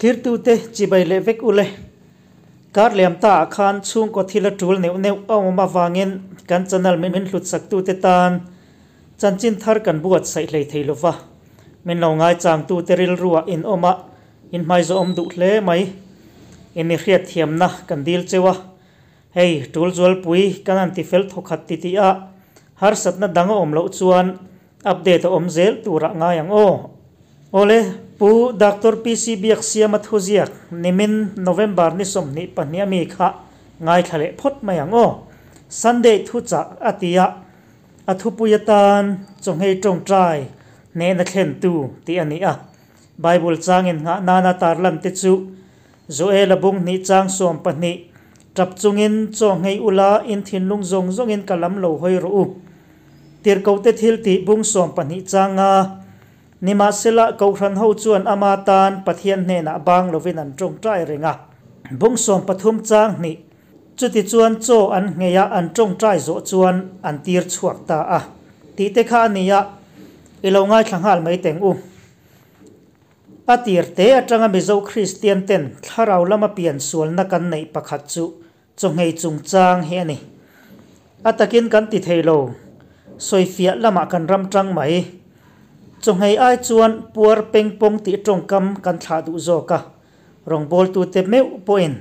Thirtute chibai leh vek ule. Kar liam ta ah khan chhungkaw thil a tul neuh neuh a awm avangin kan channel min hlutsaktu te tan chanchin thar kan buatsaih hlei thei lova. Min lo ngaichangtute rilruah in awm a, in hmaizawh awm duh hle mai. In i hriatthiamna kan dil cheu a. Hei, tul zualpui kan han ti fel thawkhat ti tih a, harsatna dang a awm loh chuan update a awm zel turah ngai ang aw. Awle, Pu Doctor PC Biaksiama thuziak nimin November ni 22 a mi kha ngaithla leh phawt mai ang aw. Sunday thuchah a ti a, a thupui atan chawnghei tawngtai hnehna thlentu tih a ni a. Bible changin nghah nana tarlan te chu Joela bung hnih chang 12, Tap chungin chaw nghei ula in thinlung zawng zawngin ka lam lo hawi rawh u. Tirhkohte thil tih bung 12 changa Nimahsela Kohhran ho chuan ama tan Pathian hnenah bang lovin an tawngtai reng a. Bung 13 chang hnih, Chuti chuan chaw an nghei a an tawngtai zawh chuan an tir chhuak ta a tih te kha a ni a, i lo ngaithla nghal mai teng u. A tir te atanga Mizo Kristian ten thlarau lama pian sualna kan neih pakhat chu chawnghei chungchang hi a ni. A takin kan ti thei lo, sawifiah lamah kan ram tang mai. Chawnghei ai chuan puar pengpawng tih tawngkam kan thlah duh zawk a, rawngbawltute meuh pawhin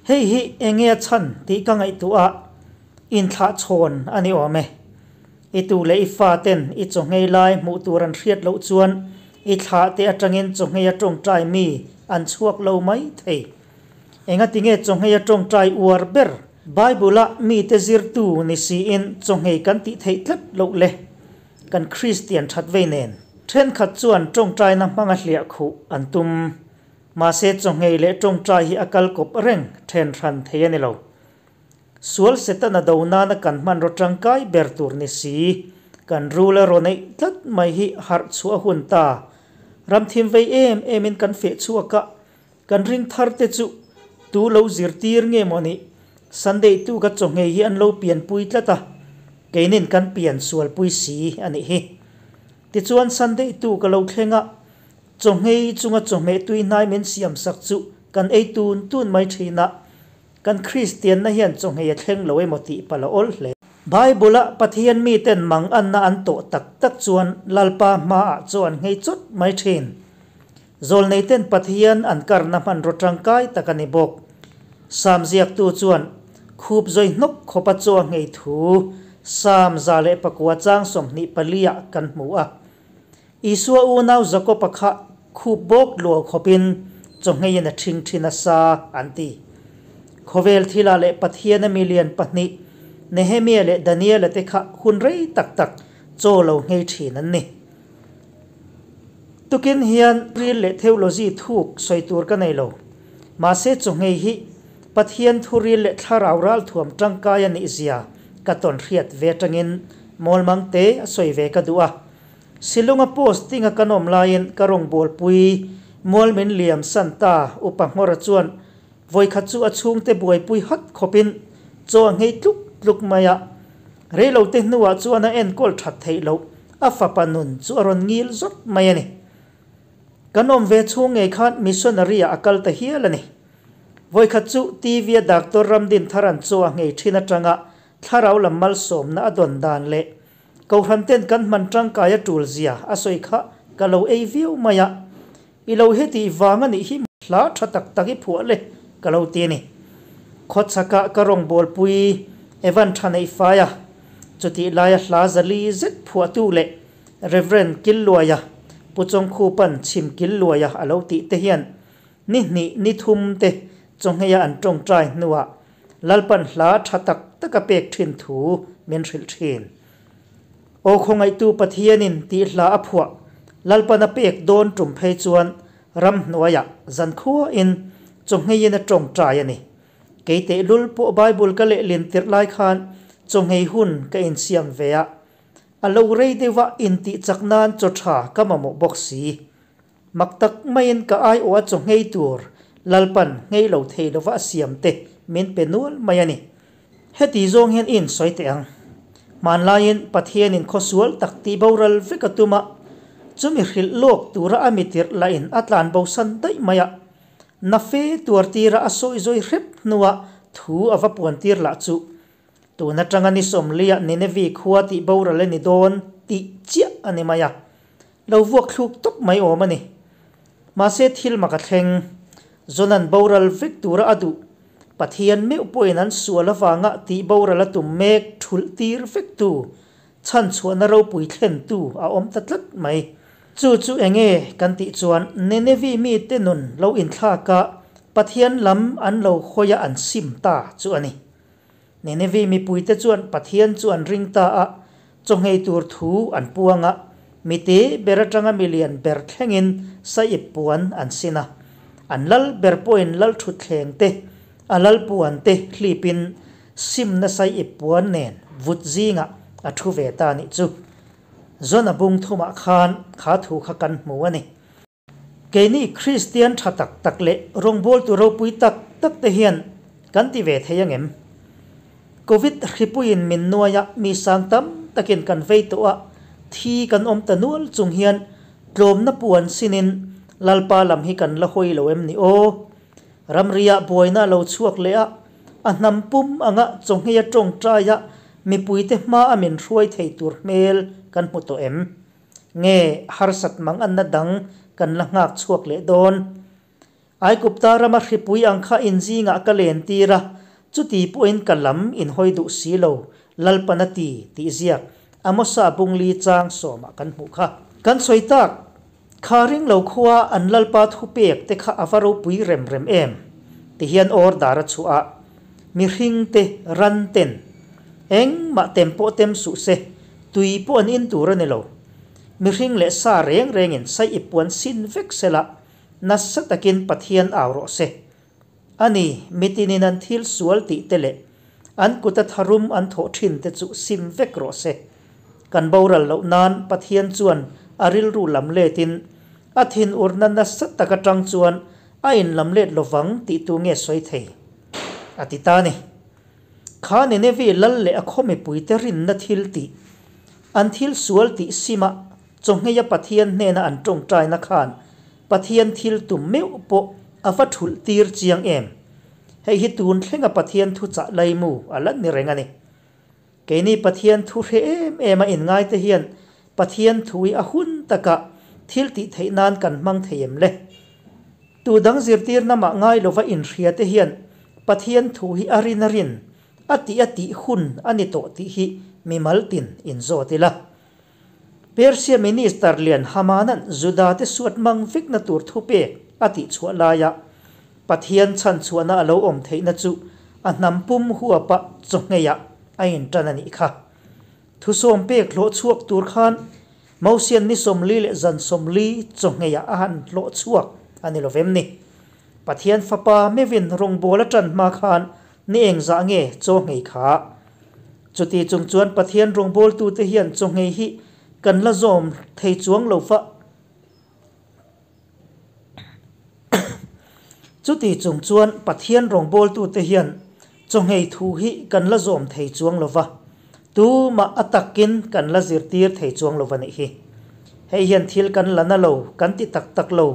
hei hi enge a chhan tih ka ngaihtuah a, inthlah chhawn a ni awm e. I tu leh i fa ten i chawnghei lai hmuh tur an hriat loh chuan i thlah te atangin chawnghei a tawngtai mi an chhuak lo mai thei. Engatinge chawnghei a tawngtai uar ber? Bible-a mite zirtu ni siin chawnghei kan tih theih tlat loh le? Kan Kristian that vei nen. Thenkhat chuan tawngtaina hmanga hliah khuh an tum. Mahse chawnghei leh tawngtai hi a kal kawp reng then hran thei a ni lo. Sual Setana do nana kan hmanraw tangkai ber tur ni si, kan rul a raw neih tlat mai hi harh chhuah a hun ta. Ram thim vei em emin kan feh chhuak a, Kan ring thar te chu tu lo zirtir nge maw ni? Sunday tu ka chawnghei hi an lo pianpui tlat a, keinin kan pian sualpui si a nih hi. Tichuan Sunday tu ka lo thleng a, chawnghei chunga chawhmeh tui hnai min siam sak chu kan ei tun tun mai thin a, kan Kristianna hian chawnghei a thleng lo emaw tih palh a awl hle. Bible-a Pathian miten mang anna an tawh tak tak chuan Lalpa hmaah chaw an nghei chawt mai thin. Zawlneiten Pathian an karna hmanraw tangkai tak a ni bawk. Sam ziaktu chuan khup zawi hnawk khawpa chaw a nghei thu Sam 109 chang 24 ah kan hmu a. Isua unau Jakob-a kha khup bawk luau khawpin chaw ngheiin a ṭhing ṭhin a sa an ti. Khawvel thilah leh Pathiana milian pahnih Nehemia leh Daniela te kha hun rei tak tak chaw lo nghei ṭhin an ni. Tukin hian ril leh theology thuk sawi tur ka nei lo. Mahse chawnghei hi Pathian thu ril leh thlarau ralthuam tangkai a nih zia ka tawn hriat ve atangin mawlmang te a sawi ve ka duh a. Shillong-a posting a kan awm laiin ka rawngbawlpui mual min liam san ta Upa Nghawra chuan vawikhat chu a chhungte buaipui hat khawpin chaw a nghei tluk tluk mai a. Reilote hnuah chuan a enkawl that theih loh a fapa nun chu a rawn ngil zawt mai a ni. Kan awm ve chhung ngei khan missionary ah a kal ta hial a ni. Vawikhat chu TV a Doctor Ramdin Tharan chaw a nghei thin atanga thlarau lam malsawmna a dawn dan leh Kohhran ten kan hman tangkai a tul zia a sawi kha ka lo ei viau mai a. I lo heti vang a nih hi hla tha tak tak i phuah le ka lo ti a ni. Khawchhakah ka rawngbawlpui Evan tha neih fai a, chutih laia hla zali zet phuahtu leh Rev. Killuaia, Pu Chawngkhupan chhim Killuaia a lo tih te hian ni hnih ni thum te chawnghei a an tawngtai hnuah Lalpan hla tha tak tak a pek thin thu min hrilh thin. Aw khawngaihtu Pathianin tih hla a phuah Lalpan a pek dawn tum phei chuan ramhnuaiah zankhuain chawngheiin a tawngtai a ni. Kei tehlul pawh Bible ka lehlin tirh lai khan chawnghei hun ka insiam ve a, a lo rei deuha intih chak nan chaw tha ka mamawh bawk si. Mak tak maiin ka aiawh a chaw nghei tur Lalpan nghei lo thei lova a siam te min pe nual mai a ni. Heti zawng hian i insawi teh ang. Hmanlaiin Pathianin khawsual tak tih boral vek a tum a, chumi hrilh lawk tura a mitirh lahin a tlan bosan daih mai a. Na fe tuar tira a sawi zawi hrep hnuah thu a va puan tir lah chu. Tun atanga ni 40ah Ninevi khua tih boral a ni dawn tih chiah a ni mai a. Lo vuak thluk tawp mai awm a ni. Mahse thil mak a thleng. Jona'n boral vek tura a duh. Pathian meuh pawhin an sual avanga tih boral a tum mek thulh tir vek tu, chhanchhuahna ropui thlen tu a awm ta tlat mai. Chu chu enge kan tih chuan Ninevi mite nun lo inthlak a, Pathian lam an lo hawi a an sim ta chu a ni. Ninevi mipuite chuan Pathian chu an ring ta a, chawngei tur thu an puang a, mite ber atanga milian ber thlengin saiip puan an sin a. An lal ber pawhin lal thutthleng te, a lal puan te hlipin simna saiip puan nen vut zingah a thu ve ta nih chu. Jona bung thumah khan kha thu kha kan hmu a ni. Keini Kristian tha tak tak leh rawngbawltu ropui tak tak te hian kan ti ve thei angem? Covid hripuiin min nuai a, mi sang tam takin kan vei tawh a, thi kan awm ta nual chung hian tlawmna puan sinin Lalpa lam hi kan la hawi lo em ni aw? Ramriah buaina a lo chhuak leh a, a hnam pum anga chawngheia tawngtai a mipuite hma a min hruai thei tur hmel kan hmu tawh em? Nge harsat mang anna dang kan la nghak chhuak leh dawn? Aigupta rama hripui ang kha inzingah ka len tir a, chuti pawhin ka lam inhawi duh si lo, Lalpan a ti, tih ziak Amosa bungli chang sawmah kan hmuh kha. Kan sawi tak, kha ring lo khua an Lalpa thupek te kha a va ropui rem rem em? Tihian order a chhuah a, mihringte ran ten engmah tem pawh tem suh se, Tui pawh an in tur a ni lo. Mihring leh sa reng rengin saiip puan sin vek sela, nasa takin Pathian au rawh se. A ni, mitinin an thil sual tih te leh an kuta tharum an thawh thin te chu sim vek rawh se. Kan boral loh nan Pathian chuan a rilru lam letin a thinurna nasa tak atang chuan a inlam let lovang tih tu nge sawi thei? A ti ta a ni. Kha Ninevi lal leh a khaw mipuite rinna thil tih, an thil sual tih sima chawngheia Pathian hnena an tawngtaina khan Pathian thil tum meuh pawh a va thulh tir chiang em? Hei hi tun thlenga Pathian thuchah laimu a la ni reng a ni. Keini Pathian thu hre em em a inngaite hian Pathian thu i a hun takah thil tih theih nan kan hmang thei em le? Tu dang zirtirna mah ngai lova inhria te hian Pathian thu hi a rin a rin, a tih a tih hun a ni tawh tih hi mimal tin inzawt ila. Persia Minister lian Hamanan Juda te suat mang vekna tur thupek a tih chhuah laia Pathian chhanchhuahna a lo awm theihna chu a hnam pum huapa chawhngeiah a intan a nih kha. Thusawm pek hlawh chhuak tur khan Mosian ni 40 leh zan 40 chawhngeiah a han hlawh chhuak a ni lovem ni? Pathian Fapa meuhin rawngbâwl a ṭan hma khan ni engzah nge chawnghei kha? Chuti chung chuan Pathian rawngbâwltute hian chawnghei hi kan la zawm thei chuang lo va. Chuti chung chuan Pathian rawngbâwltute hian chawnghei thu hi kan la zawm thei chuang lo va, tumah a takin kan la zirtîr thei chuang lo va nih hi. Hei hian thil kan la na lo, kan ti tak tak lo,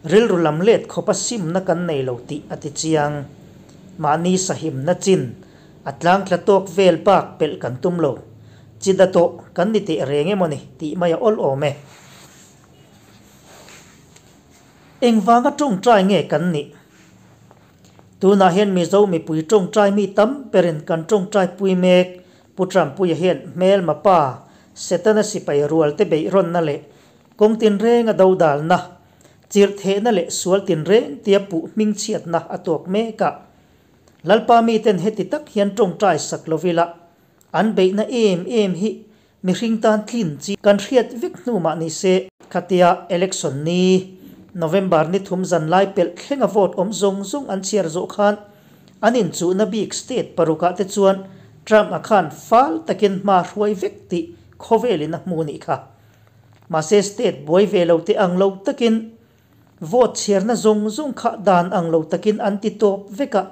rilru lam let khawpa simna kan nei lo tih a ti chiang. Mahni sahimna chin a tlangtla tawk vel bak pelh kan tum lo. Chi da tawh kan ni teh reng emaw ni tih mai a awl awm e. Engvanga tawngtai nge kan nih? Tunah hian Mizo mipui tawngtai mi tam berin kan tawngtai pui mek. Pu Trumpuia hian hmelma pa Setana sipai rualte beihrawnna leh kawng tinrenga dodalna, chirhthehna leh sual tinreng tia puh hmingchhiatna a tuak mek a. Lalpa miten heti tak hian tawngtai sak lovila an beihna em em hi Mihring tan tlin chi kan hriat vek hnu mah ni se. Khatia election ni November ni thum zan lai pelh thlenga vote awm zawng zawng an chhiar zawh khan an inchuhna bik state parukah te chuan Trump-a khan fal takin hma hruai vek tih khawvelin a hmu nih kha. Mahse state buai ve lo te ang lo takin vote chhiarna zawng zawng kha dan ang lo takin an ti tawp vek a,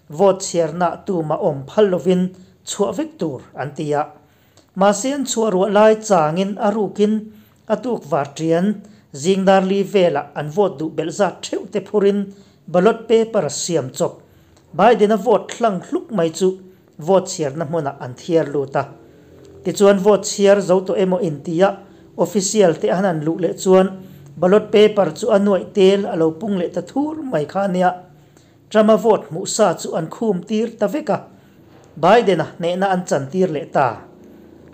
vote chhiarna tumah awm phal lovin chhuah vek tur an ti a. Mahse an chhuah ruah lai changin a rukin a tuk var ṭian zing dar li velah an vote duh belh zat ṭheuh te phurin ballot paper siam chawp Biden-a vote hlang hluk mai chu vote chhiarna hmunah an thiar lut a. Tichuan vote chhiar zo tawh emaw intia official te an han luh leh chuan ballot paper chu a nuaih tel a lo pung leh ta thur mai kha a nia. Trump-a vote hmuh sa chu an khum tir ta vek a, Biden-a hnehna an chan tir leh ta.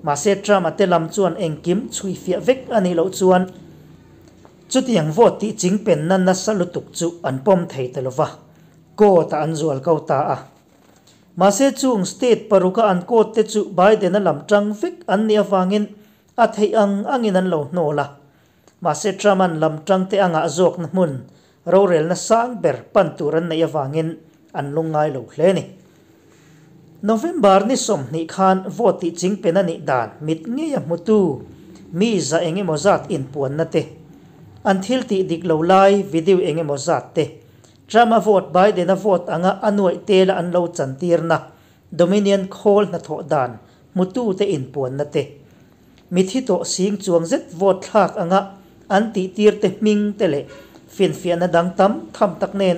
Mahse Trump-a te lam chuan engkim chhui fiah vek a nih loh chuan chutiang vote tih chingpenna nasa lutuk chu an pawm thei ta lo va, court-ah an zual ko ta a. Mahse chung state paruka an court te chu Biden-a lam tang vek an nih avangin a theih ang angin an lo hnawl a. Mahse Trump-a'n lam tangte a ngah zawkna hmun rorelna sang ber pan tur an neih avangin an lungngai lo hle a ni. November ni 20 khan vote tih chingpen a nih dan mit ngei a hmutu mi za eng emaw zat inpuanna te, an thil tih dik lo lai video eng emaw zat te, Trump-a vote Biden-a vote anga a nuaih tela an lo chantirna Dominion khawl hnathawh dan hmutute inpuanna te, Mithi tawh sing chuang zet vote thlak anga an tihtir te hming te leh finfiahna dang tam tham tak nen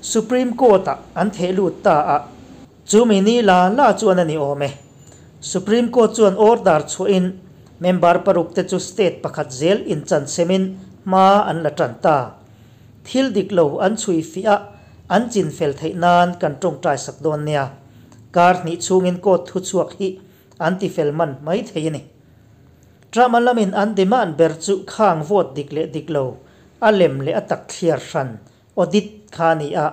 Supreme Court ah an theh lut ta a, chu mi ni la la chuan a ni awm e. Supreme Court chuan order chhuahin member paruk te chu state pakhat zel inchansemin hma an la tan ta. Thil dik lo an chhui fiah a, an chinfel theih nan kan tawngtai sak dawn nia. Kar hnih chhungin court thuchhuak hi an ti fel man mai thei a ni. Trump-a lamin an demand ber chu khang vote dik leh dik lo, a lem leh a tak thliar hran, audit, kha a ni a.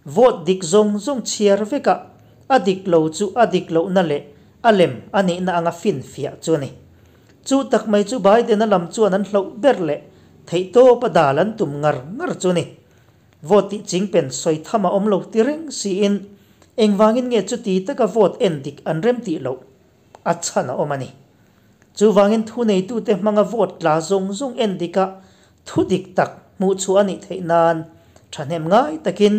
Vote dik zawng zawng chhiar vekah a dik lo chu a dik lohna leh a lem a nihna anga finfiah chu a ni. Chu tak mai chu Biden-a lam chuan an hloh ber leh theihtawp a dal an tum ngar ngar chu a ni. Vote tih chingpen sawi tham a awm lo ti reng siin engvangin nge chuti taka vote en dik an rem tih loh a chhan a awm a ni. Chuvangin thuneitute hmanga vote tla zawng zawng en dika thu dik tak hmuh chhuah a nih theih nan thahnem ngai takin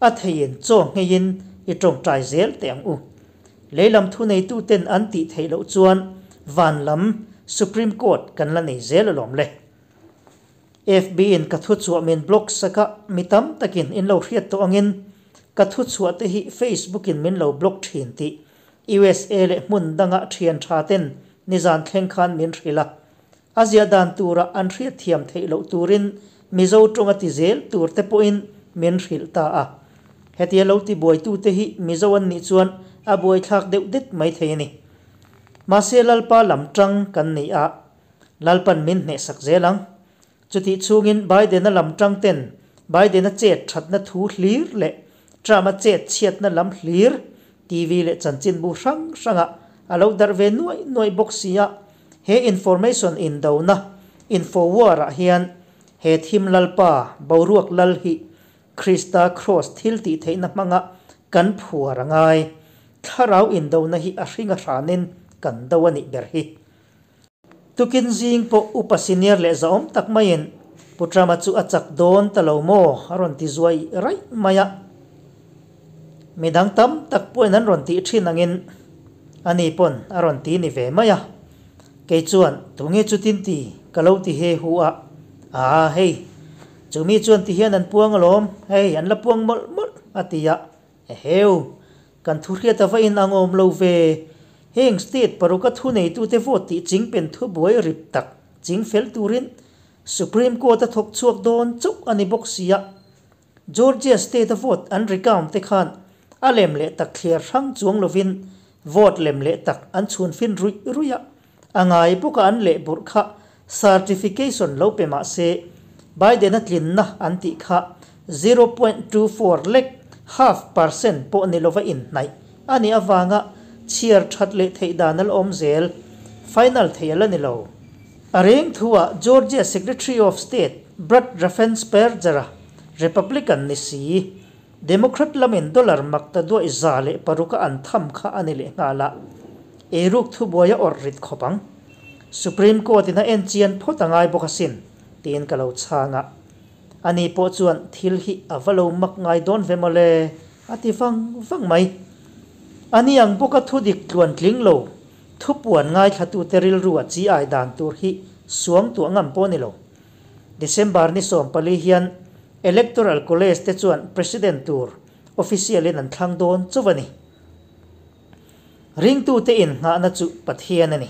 a theiin chaw ngheiin i tawngtai zel teh ang u. Leilam thuneituten an tih theih loh chuan van lam Supreme Court kan la nei zel alawm le. FB in ka thuchhuah min block sak a, mi tam takin in lo hriat tawh angin ka thuchhuah te hi Facebook in min lo block thin tih USA leh hmun danga thian tha ten nizan thleng khan min hrilh a. A ziah dan turah an hriat thiam theih loh turin Mizo tawng a ti zel tur te pawhin min hrilh ta a. Hetia lo ti buaitute hi Mizo an nih chuan a buaithlak deuh det mai thei a ni. Mahse Lalpa lam tang kan ni a. Lalpan min hnehsak zel ang. Chutih chhungin Biden-a lam tang ten Biden-a chet thatna thu hlir leh Trump-a chet chhiatna lam hlir TV leh chanchinbu hrang hrangah a lo darh ve nuaih nuaih bawk si a. He information indona, infowar, ah hian he thim Lalpa, boruak lal hi Krista Kraws thil tih theihna hmanga kan phuar a ngai. Thlarau indona hi a hring a hranin kan do a nih ber hi. Tukin zing pawh upa senior leh zahawm tak maiin Pu Trump-a chu a chak dawn ta lo maw? a rawn ti zuai raih mai a. Midang tam tak pawhin an rawn tih thin angin ani pawn a rawn ti ni ve mai a. Kei chuan, Tunge chutin ti? ka lo ti he hu a. Aa hei, chumi chuan ti hian an puang alawm, hei an la puang mawlh mawlh, a ti a. Eheu, kan thu hriat a va in ang awm lo ve. Heng state paruka thuneitute vote tih chingpen thubuai rip tak chingfel turin Supreme Court a thawk chhuak dawn chauh a ni bawk si a. Georgia state a vote an recount te khan a lem leh tak thliar hrang chuang lovin vote lem leh tak an chhunfin ruih ruih a, a ngai bawka an leh burh kha certification lo pe mah se Biden-a tlinna an tih kha 0.24 lek, half percent, pawh ni lova inhnaih a nih avanga chhiar that leh theih dan a la awm zel, final thei a la ni lo. A reng thuah Georgia Secretary of State Brad Raffensperger-a Republican ni si, Democrat lamin dollar mak ta duaih 106 a an tham kha a ni leh nghal a, eiruk thubuai a awrh rit khawp ang. Supreme Court in a en chian phawt a ngai bawk asin, tiin ka lo chhang a. Ani pawh chuan thil hi a va lo mak ngai dawn ve mawle, a ti vang vang mai. Ani ang bawka thu dik tluan tling lo, thupuan ngaithlatute rilru a chi ai dan tur hi suang tuah ngam pawh a ni lo. December ni 14 hian Electoral College te chuan President tur official in an thlang dawn chauh a ni. Ringtute innghahna chu Pathian a ni.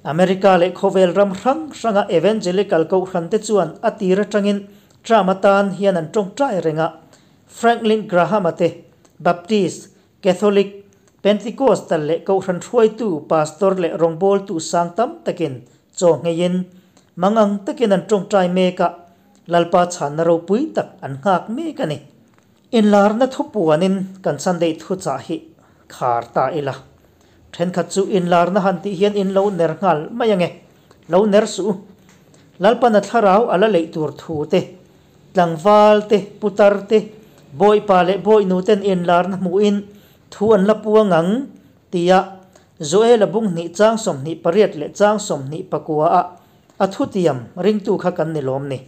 America leh khawvel ram hrang hranga Evangelical kohhrante chuan a tir atangin Trump atan hian an tawngtai reng a, Franklin Graham-a te, Baptist, Catholic, Pentecostal leh kohhran hruaitu pastor leh rawngbawltu sang tam takin chaw ngheiin mangang takin an tawngtai mek a, Lalpa chhanna ropui tak an nghak mek a ni. Inlarna thupuanin kan Sunday thuchah hi khar ta ila. Thenkhat chu inlarna han tih hian in lo ner nghal mai ange. Lo ner suh u. Lalpana thlarau a la leih tur thu te, tlangval te, putar te, bawipa leh bawihnu ten inlarna hmuhin thu an la puang ang tia Joela bung hnih chang 28 leh chang 29 ah a thutiam ringtu kha kan ni lawm ni.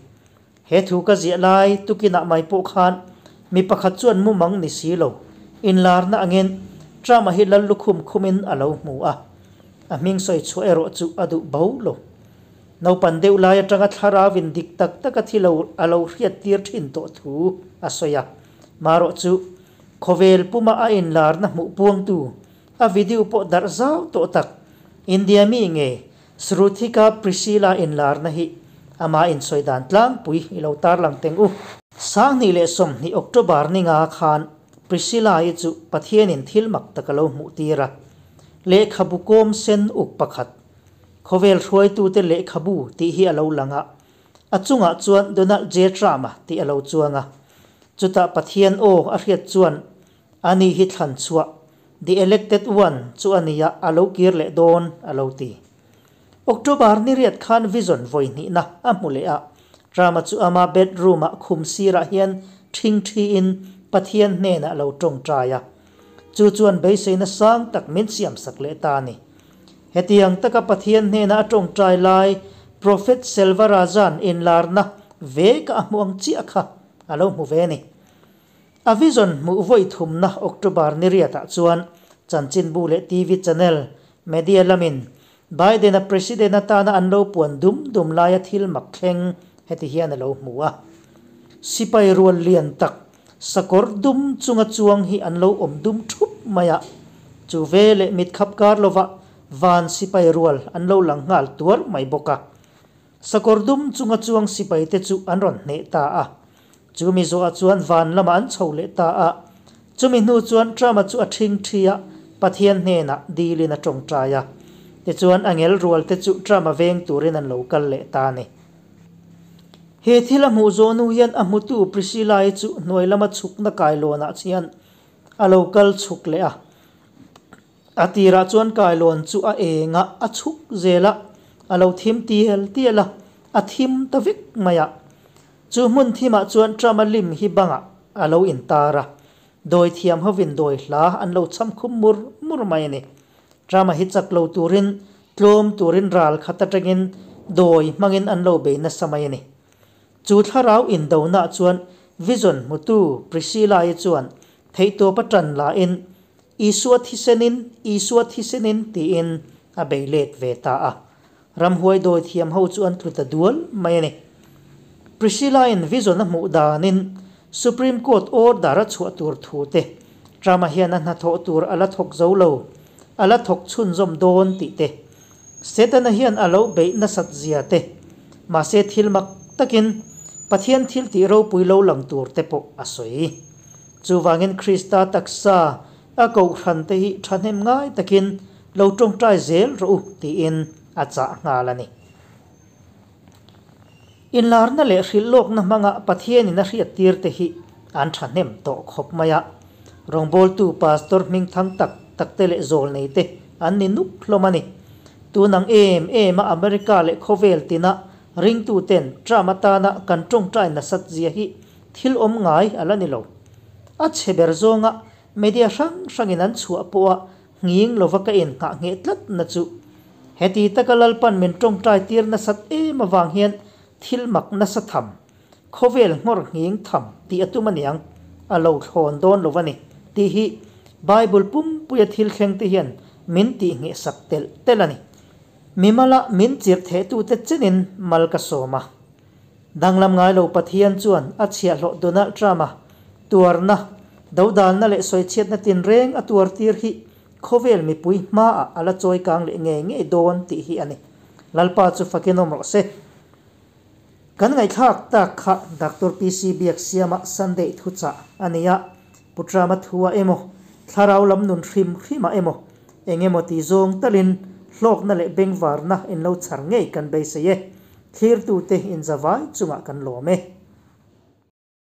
He thu ka ziah lai tukinah mai pawh khan mi pakhat chuan mumang ni si lo, inlarna angin Trump-a hi lal lukhum khumin a lo hmu a, a hming sawi chhuah erawh chu a duh bo lo. Naupan deuh lai atanga thlarauin dik tak taka thi lo a lo hriattir thin tawh thu a sawi a, marawh chu khawvel puma a inlarna hmuh puangtu a video pawh darh zau tawh tak India mi nge Sruthika Priscilla inlarna hi ama insawi dan tlangpui i lo tarlang teng u. 2020 October ninga khan Priscilla-i chu Pathianin thil mak tak a lo hmuh tir a, lehkhabu kawm sen uk pakhat, khawvel hruaitute lehkhabu tih hi a lo lang a, a chungah chuan Donald J. Trump-a tih a lo chuang a. Chutah Pathian aw a hriat chuan ani hi thlan chhuah, the elected one, chu a nia a lo kir leh dawn a lo ti. October ni riat khan vision vawi hnihna a hmu leh a, Trump-a chu ama bedroom-ah khum sirah hian ṭhing ṭhiin Pathian hnenah a lo ṭawngṭai a. Chu chuan beiseina sang tak min siamsak leh ta a ni. Hetiang taka Pathian hnena a ṭawngṭai lai Prophet Selvarajan inlarna ve ka a hmu ang chiah kha a lo hmu ve a ni. A vision hmuh vawi thumna October ni riatah chuan chanchinbu leh TV channel, media lamin Biden-a president atana an lo puan dum dum laia thil mak thleng heti hian a lo hmu a. Sipai rual lian tak, sakawr dum chunga chuang hi an lo awm dum thup mai a, chu ve leh mit khap kar lova van sipai rual an lo lang nghal tuar mai bawk a. Sakawr dum chunga chuang sipaite chu an rawn hneh ta a. Chumi zawhah chuan van lamah an chho leh ta a. Chumi hnu chuan Trump-a chu a ṭhing ṭhi a, Pathian hnenah dilin a ṭawngṭai a. Tichuan a ngel rualte chu Trump-a veng turin an lo kal leh ta a ni. He thil a hmuh zawh hnu hian a hmutu Priscilla-i chu hnuai lama chhukna kailawnah chian a lo kal chhuk leh a. A tirah chuan kailawn chu a eng a, a chhuk zel a, a lo thim tial tial a, a thim ta vek mai a. Chu hmun thimah chuan Trump-a lim hi bangah a lo intar a, dawi thiam hovin dawi hla an lo cham khum mur mur mai a ni. Trump-a hi chak lo turin, tlawm turin ral khat atangin dawi hmangin an lo bei nasa mai a ni. Chu thlarau indonah chuan vision hmutu Priscilla-i chuan theihtawp a tan lahin Isua thisenin, Isua thisenin tiin a bei let ve ta a. Ramhuai dawi thiam ho chu an tlu ta dual mai a ni. Priscilla-in vision a hmuh danin Supreme Court order a chhuah tur thu te, Trump-a hian a hnathawh tur a la thawk zo lo, a la thawk chhunzawm dawn tih te, Setana hian a lo beih nasat zia te, mahse thil mak takin Pathian thil tih ropui lo lang tur te pawh a sawi. Chuvangin Krista taksa a kohhran te hi thahnem ngai takin lo tawngtai zel rawh u tiin a chah nghal a ni. Inlarna leh hrilhlawkna hmanga Pathianin a hriattir te hi an thahnem tawh khawp mai a. Rawngbawltu pastor hming thang tak tak te leh zawlnei te an ni nuk hlawm a ni. Tun ang em em a America leh khawvel tina ringtuten Trump atana kan tawngtai nasat zia hi Thil awm ngai a la ni lo. A chhe ber zawnga media hrang hrangin an chhuah pawha nghing lova ka innghah ngheh tlat na chu. Heti taka Lalpan min tawngtai tir nasat em avang hian thil mak nasa tham, khawvel nghawr nghing tham tih a tum aniang, a lo thlawn dawn lo a ni tih hi Bible pumpuia thil thleng te hian min tih ngheh sak telh telh a ni. Mimala min chirh thehtute chenin mal ka sawm a. Danglam ngai lo Pathian chuan a chhiahhlawh Donald Trump-a tuarna, dodalna leh sawichhiatna tinreng a tuartir hi khawvel mipui hmaah a la chawi kang leh ngei ngei dawn tih hi a ni. Lalpa chu fakin awm rawh se. Kan ngaihthlak tak kha Doctor PC Biaksiama Sunday thuchah a ni a, Pu Trump-a thua emaw, thlarau lam nun hrim hrimah emaw, eng emaw ti zawng talin hlawkna leh bengvarna in lo chhar ngei kan beisei e. Thlirtute inzavai chungah kan lawm e.